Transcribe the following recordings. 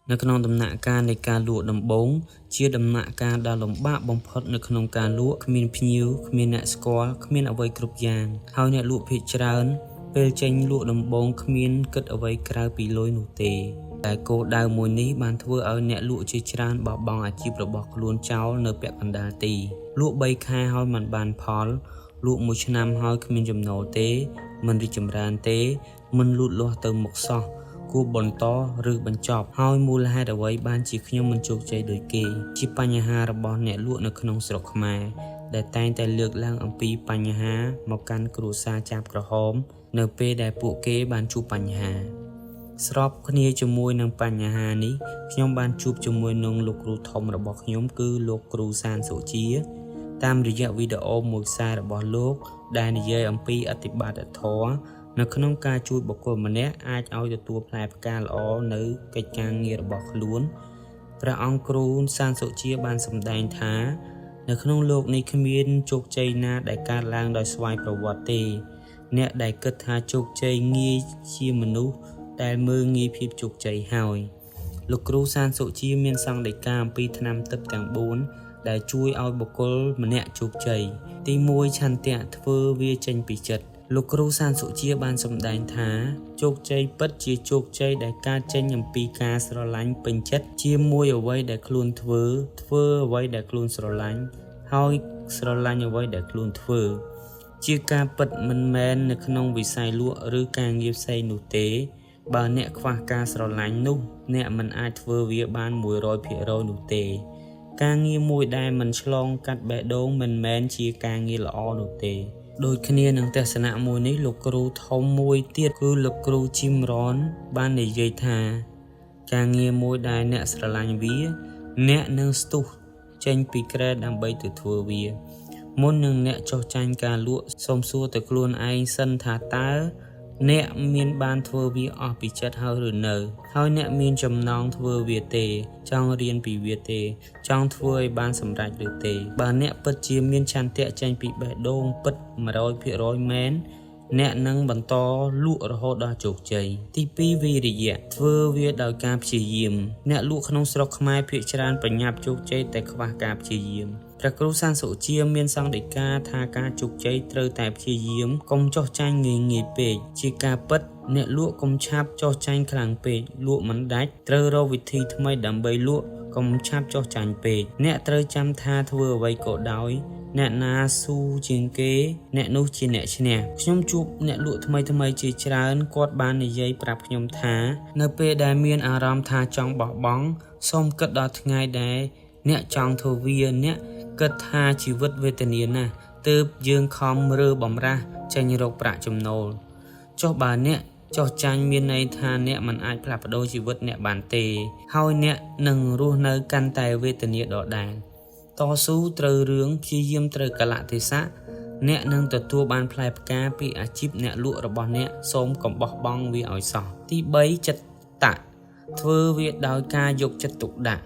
នៅក្នុងដំណាក់កាលនៃការលក់ដំបូងជាដំណាក់កាលដ៏លំបាកបំផុតនៅក្នុងការលក់គ្មានភ្ញៀវគ្មានអ្នកស្គាល់គ្មានអ្វីគ្រប់យ៉ាងហើយអ្នកលក់ភាគច្រើនពេលចេញលក់ដំបូងគ្មានគិតអ្វីក្រៅពីលុយនោះទេតែគោលដៅមួយនេះបានធ្វើឲ្យអ្នកលក់ជាច្រើនបោះបង់អាជីពរបស់ខ្លួនចោលនៅពាក់កណ្ដាលទីលក់3ខែហើយមិនបានផលលក់មួយឆ្នាំហើយគ្មានចំណូលទេមិនរីកចម្រើនទេមិនលូតលាស់ទៅមុខសោះគួរបន្តឬបញ្ចប់ហើយមូលហេតុអ្វីបានជាខ្ញុំមិនជោគជ័យដូចគេជាបញ្ហារបស់អ្នកលក់នៅក្នុងស្រុកខ្មែរដែលតែងតែលើកឡើងអំពីបញ្ហាមកកាន់គ្រួសារចាបក្រហមនៅពេលដែលពួកគេបានជួបបញ្ហាស្របគ្នាជាមួយនឹងបញ្ហានេះខ្ញុំបានជួបជាមួយនឹងលោកគ្រូធំរបស់ខ្ញុំគឺលោកគ្រូសានសុជាតាមរយៈវីដេអូមួយខ្សែរបស់លោកដែលនិយាយអំពីអតិបត្តិធម៌នៅក្នុងការជួយបុគ្គលម្នាក់អាចឲ្យទទួលផ្លែផ្កាល្អនៅកិច្ចការងាររបស់ខ្លួនព្រះអង្គគ្រូសានសុជាបានសម្ដែងថានៅក្នុងលោកនេះគ្មានជោគជ័យណាដែលកើតឡើងដោយស្វ័យប្រវត្តិទេអ្នកដែលគិតថាជោគជ័យងាយជាមនុស្សដែលមើលងាយភាពជោគជ័យហើយលោកគ្រូសានសុជាមានសង្ឃដីកាអំពីថ្នាំទិព្វទាំង4ដែលជួយឲ្យបុគ្គលម្នាក់ជោគជ័យទី1ឆន្ទៈធ្វើវាចេញពីចិត្តលោកគ្រូសានសុជាបានសម្ដែងថាជោគជ័យពិតជាជោគជ័យដែលកើតចេញអំពីការស្រឡាញ់ពេញចិត្តជាមួយអ្វីដែលខ្លួនធ្វើធ្វើអ្វីដែលខ្លួនស្រឡាញ់ហើយស្រឡាញ់អ្វីដែលខ្លួនធ្វើជាការពិតមិនមែននៅក្នុងវិស័យលក់ឬការងារផ្សេងនោះទេបើអ្នកខ្វះការស្រឡាញ់នោះអ្នកមិនអាចធ្វើវាបាន100%នោះទេការងារមួយដែលមិនឆ្លងកាត់បេះដូងមិនមែនជាការងារល្អនោះទេដូចគ្នានឹងទស្សនៈមួយនេះលោកគ្រូធំមួយទៀតគឺលោកគ្រូជីមរ៉នបាននិយាយថាការងារមួយដែលអ្នកស្រឡាញ់វាអ្នកនឹងស្ទុះចេញពីគ្រែដើម្បីទៅធ្វើវាមុននឹងអ្នកចុះចាញ់ការលក់សូមសួរទៅខ្លួនឯងសិនថាតើអ្នកមានបានធ្វើវាអស់ពីចិត្តហើយឬនៅហើយអ្នកមានចំណងធ្វើវាទេចង់រៀនពីវាទេចង់ធ្វើឲ្យបានសម្រេចឬទេបើអ្នកពិតជាមានឆន្ទៈចេញពីបេះដូងពិត100%មែនអ្នកនឹងបន្តលក់រហូតដល់ជោគជ័យទី2វិរិយៈធ្វើវាដោយការព្យាយាមអ្នកលក់ក្នុងស្រុកខ្មែរភាគច្រើនប្រញាប់ជោគជ័យតែខ្វះការព្យាយាមព្រះគ្រូសានសុជាមានសង្ឃដីកាថាការជោគជ័យត្រូវតែព្យាយាមកុំចោះចាញ់ងាយងាយពេកជាការពិតអ្នកលក់កុំឆាប់ចោះចាញ់ខ្លាំងពេកលក់មិនដាច់ត្រូវរកវិធីថ្មីដើម្បីលក់កុំឆាប់ចោះចាញ់ពេកអ្នកត្រូវចាំថាធ្វើអ្វីក៏ដោយអ្នកណាស៊ូជាងគេអ្នកនោះជាអ្នកឈ្នះខ្ញុំជួបអ្នកលក់ថ្មីៗជាច្រើនគាត់បាននិយាយប្រាប់ខ្ញុំថានៅពេលដែលមានអារម្មណ៍ថាចង់បោះបង់សូមគិតដល់ថ្ងៃដែលអ្នកចង់ធ្វើវាអ្នកគិតថាជីវិតវេទនាណាស់ទើបយើងខំរើបំរាស់ចេញរកប្រាក់ចំណូលចុះបើអ្នកចោះចាញ់មានន័យថាអ្នកមិនអាចផ្លាស់ប្ដូរជីវិតអ្នកបានទេហើយអ្នកនឹងរស់នៅកាន់តែវេទនាដដែលតស៊ូត្រូវរឿងព្យាយាមត្រូវកាលៈទេសៈអ្នកនឹងទទួលបានផ្លែផ្កាពីអាជីពអ្នកលក់របស់អ្នកសូមកុំបោះបង់វាឲ្យសោះទី3ចិត្តតៈធ្វើវាដោយការយកចិត្តទុកដាក់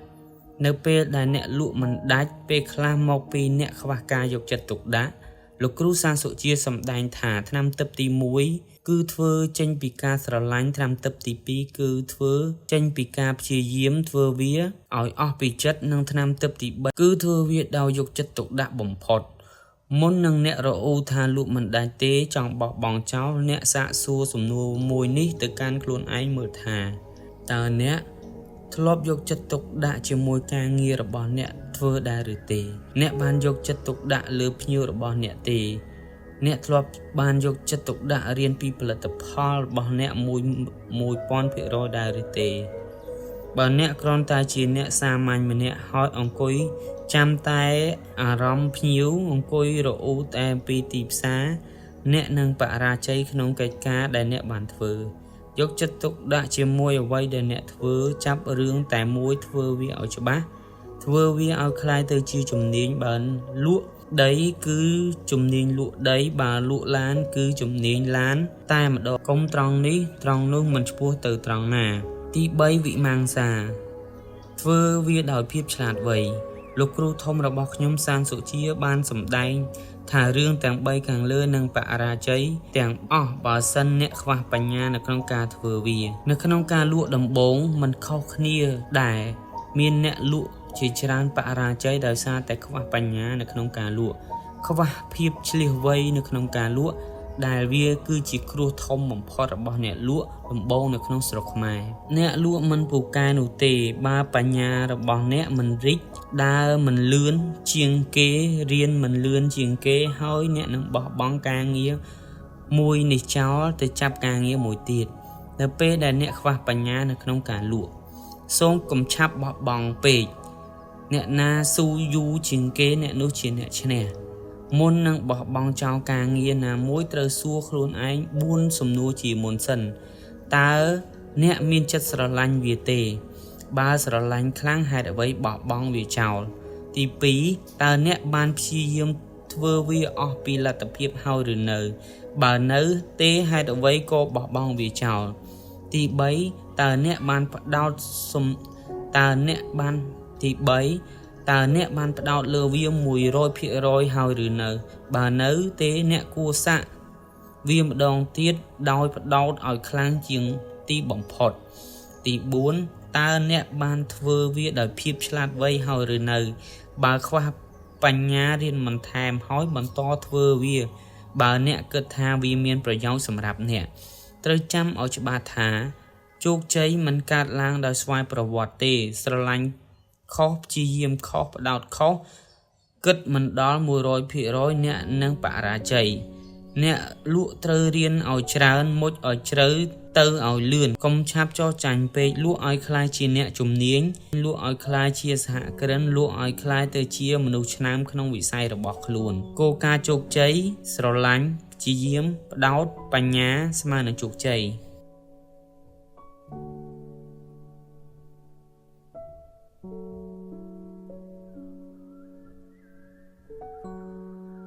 នៅពេលដែលអ្នកលក់មិនដាច់ពេលខ្លះមកពីអ្នកខ្វះការយកចិត្តទុកដាក់លោកគ្រូសានសុជាសម្ដែងថាថ្នាំទិព្វទី1គឺធ្វើចេញពីការស្រឡាញ់ថ្នាំទិព្វទី2គឺធ្វើចេញពីការព្យាយាមធ្វើវាឲ្យអស់ពីចិត្តនិងថ្នាំទិព្វទី3គឺធ្វើវាដោយយកចិត្តទុកដាក់បំផុតមុននឹងអ្នករអ៊ូថាលក់មិនដាច់ទេចង់បោះបង់ចោលអ្នកសាកសួរសំណួរមួយនេះទៅកាន់ខ្លួនឯងមើលថាតើអ្នកធ្លាប់យកចិត្តទុកដាក់ជាមួយការងាររបស់អ្នកធ្វើដែរឬទេអ្នកបានយកចិត្តទុកដាក់លើភ្ញៀវរបស់អ្នកទេអ្នកធ្លាប់បានយកចិត្តទុកដាក់រៀនពីផលិតផលរបស់អ្នក1000%ដែរឬទេបើអ្នកគ្រាន់តែជាអ្នកសាមញ្ញម្នាក់ហើយអង្គុយចាំតែអារម្មណ៍ភ្ញៀវអង្គុយរអ៊ូតែពីទីផ្សារអ្នកនឹងបរាជ័យក្នុងកិច្ចការដែលអ្នកបានធ្វើយកចិត្តទុកដាក់ជាមួយអ្វីដែលអ្នកធ្វើចាប់រឿងតែមួយធ្វើវាឲ្យច្បាស់ធ្វើវាឲ្យក្លាយទៅជាជំនាញបើលក់ដីគឺជំនាញលក់ដីបើលក់ឡានគឺជំនាញឡានតែម្ដងកុំត្រង់នេះត្រង់នោះមិនឆ្ពោះទៅត្រង់ណាទី3វិមង្សាធ្វើវាដោយភាពឆ្លាតវៃលោកគ្រូធំរបស់ខ្ញុំសានសុជាបានសម្ដែង ថារឿងទាំង3ខាងលើនឹងបរាជ័យទាំងអស់បើសិនអ្នកខ្វះបញ្ញានៅក្នុងការធ្វើវានៅក្នុងការលក់ដំបូងមិនខុសគ្នាដែរមានអ្នកលក់ជាច្រើនបរាជ័យដោយសារតែខ្វះបញ្ញានៅក្នុងការលក់ខ្វះភាពឈ្លាសវៃនៅក្នុងការលក់ដែលវាគឺជាគ្រោះធំបំផុតរបស់អ្នកលក់ដំបូងនៅក្នុងស្រុកខ្មែរអ្នកលក់មិនពូកែនោះទេបើបញ្ញារបស់អ្នកមិនរីកដើរមិនលឿនជាងគេរៀនមិនលឿនជាងគេហើយអ្នកនឹងបោះបង់ការងារមួយនេះចោលទៅចាប់ការងារមួយទៀតនៅពេលដែលអ្នកខ្វះបញ្ញានៅក្នុងការលក់សូមកុំឆាប់បោះបង់ពេកអ្នកណាស៊ូយូរជាងគេអ្នកនោះជាអ្នកឈ្នះមុននឹងបោះបង់ចោលការងារណាមួយត្រូវសួរខ្លួនឯង4សំណួរជាមុនសិនតើអ្នកមានចិត្តស្រឡាញ់វាទេបើស្រឡាញ់ខ្លាំងហេតុអ្វីបោះបង់វាចោលទី2តើអ្នកបានព្យាយាមធ្វើវាអស់ពីលទ្ធភាពហើយឬនៅបើនៅទេហេតុអ្វីក៏បោះបង់វាចោលទី3តើអ្នកបានផ្ដោតសំតើអ្នកបានទី3តើអ្នកបានផ្ដោតលើវា100%ហើយឬនៅបើនៅទេអ្នកគួរសាកវាម្ដងទៀតដោយផ្ដោតឲ្យខ្លាំងជាងទីបំផុតទី4តើអ្នកបានធ្វើវាដោយភាពឆ្លាតវៃហើយឬនៅបើខ្វះបញ្ញារៀនបន្ថែមហើយបន្តធ្វើវាបើអ្នកគិតថាវាមានប្រយោជន៍សម្រាប់អ្នកត្រូវចាំឲ្យច្បាស់ថាជោគជ័យមិនកើតឡើងដោយស្វ័យប្រវត្តិទេស្រឡាញ់ខុសព្យាយាមខុសផ្ដោតខុសគិតមិនដល់100%អ្នកនឹងបរាជ័យអ្នកលក់ត្រូវរៀនឲ្យច្រើនមុជឲ្យជ្រៅទៅឲ្យលឿនកុំឆាប់ចោះចាញ់ពេកលក់ឲ្យក្លាយជាអ្នកជំនាញលក់ឲ្យក្លាយជាសហគ្រិនលក់ឲ្យក្លាយទៅជាមនុស្សឆ្នើមក្នុងវិស័យរបស់ខ្លួនគោលការណ៍ជោគជ័យស្រឡាញ់ព្យាយាមផ្ដោតបញ្ញាស្មើនឹងជោគជ័យ។